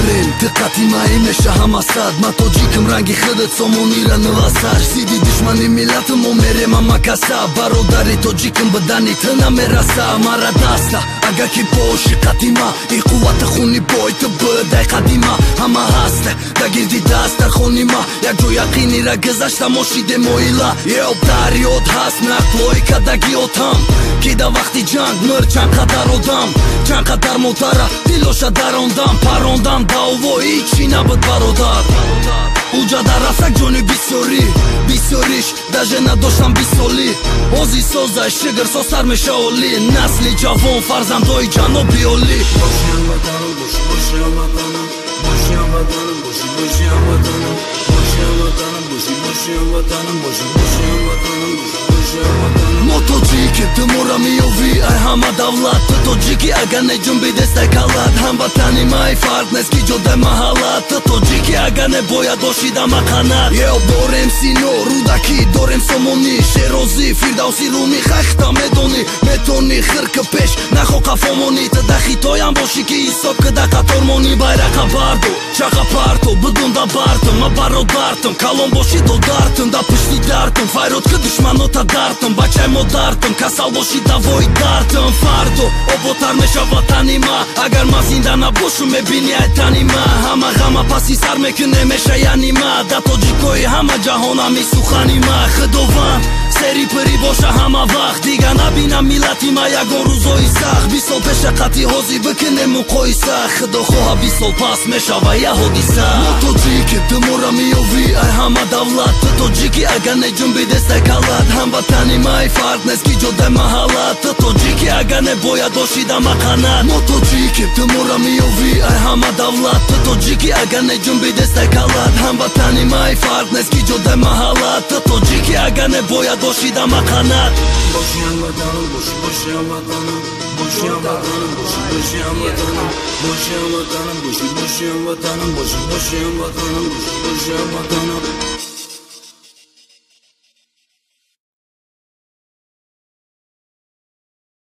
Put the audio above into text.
дорем, диққати маи меша ҳама сад. Ма тоҷикам, ранги худат сомонира нувасар. Зидди душмани миллатам мо мерем ама каса. Бародари тоҷикам бадани ту намераса. Мара даста, агар ки боши қадима, и қуввати хуни бой ту будай қадима. Ҳама ҳаста да гирди дастархони ма, як ҷо яқинира гузашта мо шидем оила. Ё дарёд ҳаст нақлҳои кадаги отам, ки да вақти ҷанг мир чанд қадар одам, чанд қадар модара дилоша дарондам. Парондан даъво ҳичи набуд бародар. Уҷа дар рафтак ҷони бисёрӣ, бисёриш даже надоштам бисолӣ. Ози созай шигр созтар меша олӣ. Насли ҷавон фарзандои ҷаноби олӣ. Боши ҳамватанам, боши, боши ҳамватанам, боши ҳамватанам, боши, боши ҳамватанам, боши ҳамватанам, боши, боши ҳамватанам, боши, боши ҳамватанам, боши, боши ҳамватанам. Мо тоҷикем, ту мора меёвӣ ай ҳама давлат. Ту тоҷики, агар не ҷунби дестай калат. Ҳамватани май фарқ нест ки ҷодай маҳаллат. Ту тоҷики, агар не бояд боши дама қанат. Ё дорем Сино, Рӯдакӣ, дорем Сомонӣ, Шерозӣ, Фирдавсӣ, Румӣ. Хайхта медонӣ, метонӣ хирки пеш нахо қафомонӣ. Ту да Хитоям бошӣ ки ҳисоб ки да қатор монӣ. Байрақа бардо, чақа парто, бидун да бартам, ма бародартам. Калон бошӣ додартам, да пушти дартам. Файрод ки душманота дартам, бачаи модартам. Касал бошӣ давои дартам. Фардо оботар меша ватани ма, агар ма зинда набошум мебини ай тани ма. Ҳама ғама паси сар мекуне меша яни ма. Да тоҷикои ҳама ҷаҳонами сухани ма. Худованд сери пирӣ боша ҳама вақт, дига набинам миллати ма ягон рӯзои сахт. Бист сол пеша қатъи ҳозир бикунем муқоиса, худо хоҳа бист сол пас мешава я ҳодиса. Мо тоҷикем, ту мора меёвӣ ай ҳама давлат. Ту тоҷики, агар не ҷунби дестай калат. Ҳамватани май фарқ нест ки ҷодай маҳаллат. Ту тоҷики, агар не бояд боши дама қанат. Мо тоҷикем, ту мора меёвӣ ай ҳама давлат. Ту тоҷики, агар не ҷунби дестай калат. Ҳамватани май фарқ нест ки ҷодай маҳаллат. Ту тоҷики, агар не бояд боши дама қанат. Боши ҳамватанам, боши, боши ҳамватанам, боши ҳамватанам, боши, боши ҳамватанам, боши ҳамватанам, боши, боши ҳамватанам, боши, боши ҳамватанам, боши, боши ҳамватанам.